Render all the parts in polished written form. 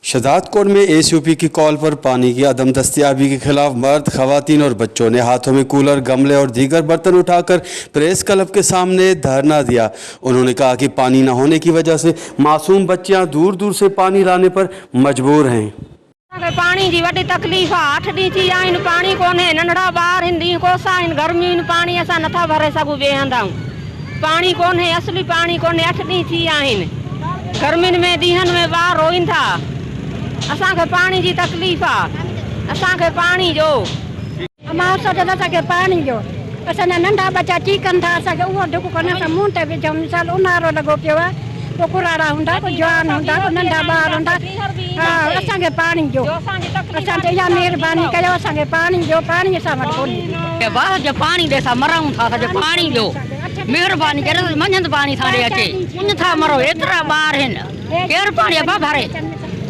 शदातकोट में एसयूपी की कॉल पर पानी की अदम दस्तयाबी के खिलाफ मर्द, खवातीन और बच्चों ने हाथों में कूलर, गमले और दीगर बर्तन उठाकर प्रेस क्लब के सामने धरना दिया। उन्होंने कहा कि पानी न होने की वजह से मासूम बच्चियां दूर दूर से पानी लाने पर मजबूर हैं। असांखे पाणी जी वॾी तकलीफ़ आहे। अठ ॾींहं थी विया आहिनि, पाणी कोन्हे। नंढड़ा ॿार आहिनि, ॾींहं कोसा आहिनि, गर्मियूं आहिनि, पाणी असां नथा भरे सघूं ॿिए हंधाऊं। पाणी कोन्हे, असली पाणी कोन्हे। अठ ॾींहं थी विया आहिनि, गर्मियुनि में ॾींहंनि में ॿार रोइनि था। असांखे पाणी जी तकलीफ़ आहे, असांखे पाणी ॾियो। امان اسان چيو ته اسان کي پاڻي ڏيو. اسان جا ننڍا ٻچا چيڪن ٿا. اسان کي اهو ڍڪ ڪونهي اسان منهن تي وجهون. مثال اونهارو لڳو پيو آهي پوء ڪراڙا هوندا ڪو جوان هوندا ڪو ننڍا ٻار هوندا. ها اسان کي پاڻي ڏيو. اسان تي اها مهرباني ڪيو اسان کي پاڻي ڏيو. پاڻي اسان وٽ ڪونهي. واهه جو پاڻي ڏي اسان مرون ٿا اسان کي پاڻي ڏيو مهرباني ڪري منجهند پاڻي سان ڏي اچي اڃ ٿا مرون ايترا ٻار هن ڪير پاڻي ابا ڀري.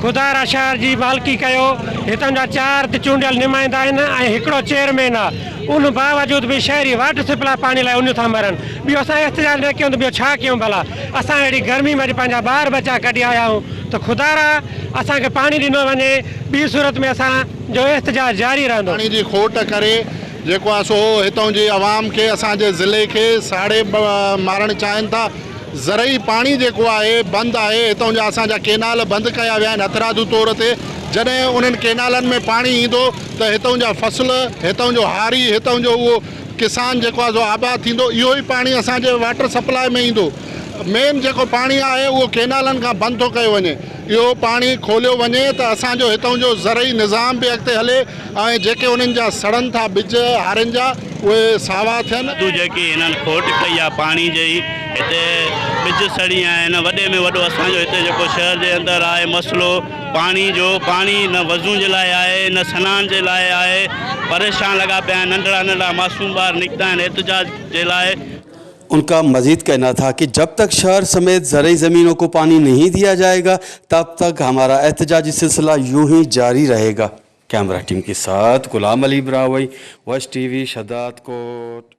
خدا را شهر جي مالڪي ڪيو، هتان جا چار ته چونڊيل نمائندا آهن ۽ هڪڙو چيئرمين آ، ان باوجود به شهري واٽر سپلاء پاڻي لاء اڃ ٿا مرن، ٻيو اسان احتجاج نه ڪيون ته ٻيو ڇا ڪيون ڀلا، اسان اهڙي گرمي ۾ اڄ پنهنجا ٻار ٻچا ڪڍي آيا آهيون ته خدا را اسان کي پاڻي ڏنو وڃي، ٻي صورت ۾ اسان جو احتجاج جاري رهندو. پاڻي جي کوٽ ڪري جيڪو آ سو هتان جي عوام کي اسان جي ضلعي کي ساڙي مارڻ چاهين ٿا. زرعي پاڻي جيڪو آهي بند آهي، هتان جا اسان جا ڪينال بند ڪيا ويا آهن هٿرادو طور تي، جڏهن انهن ڪينالن ۾ پاڻي ايندو ته هتان جا فصل، هتان جو هاري، هتان جو اهو ڪسان جيڪو آهي سو آباد ٿيندو، اهو ئي پاڻي اسان جي واٽر سپلاء ۾ ايندو، مين جيڪو پاڻي آهي اهو ڪينالن کان بند ٿو ڪيو وڃي، اهو پاڻي کوليو وڃي ته اسان جو هتان جو زرعي نظام به اڳتي هلي. ۽ جيڪي انهن جا سڙن ٿا ٻج هارين جا اهي ساوا ٿين. دادو جيڪي هنن کوٽ ڪئي آ پاڻي جي هتي ٻج سڙي ويا آهن وڏي ۾ وڏو اسان جو هتي جيڪو شهر جي اندر آهي مسئلو پاڻي جو پاڻي نه وضو جي لاء آهي نه سنان جي لاء آهي پريشان لڳا پيا آهن ننڍڙا ننڍڙا معصوم ٻار نڪتا آهن احتجاج جي لاء. उनका मजीद कहना था कि जब तक शहर समेत ज़रई ज़मीनों को पानी नहीं दिया जाएगा तब तक हमारा एहतजाजी सिलसिला यूं ही जारी रहेगा। कैमरा टीम के साथ गुलाम अली ब्रावई, वश टीवी, शहदादकोट।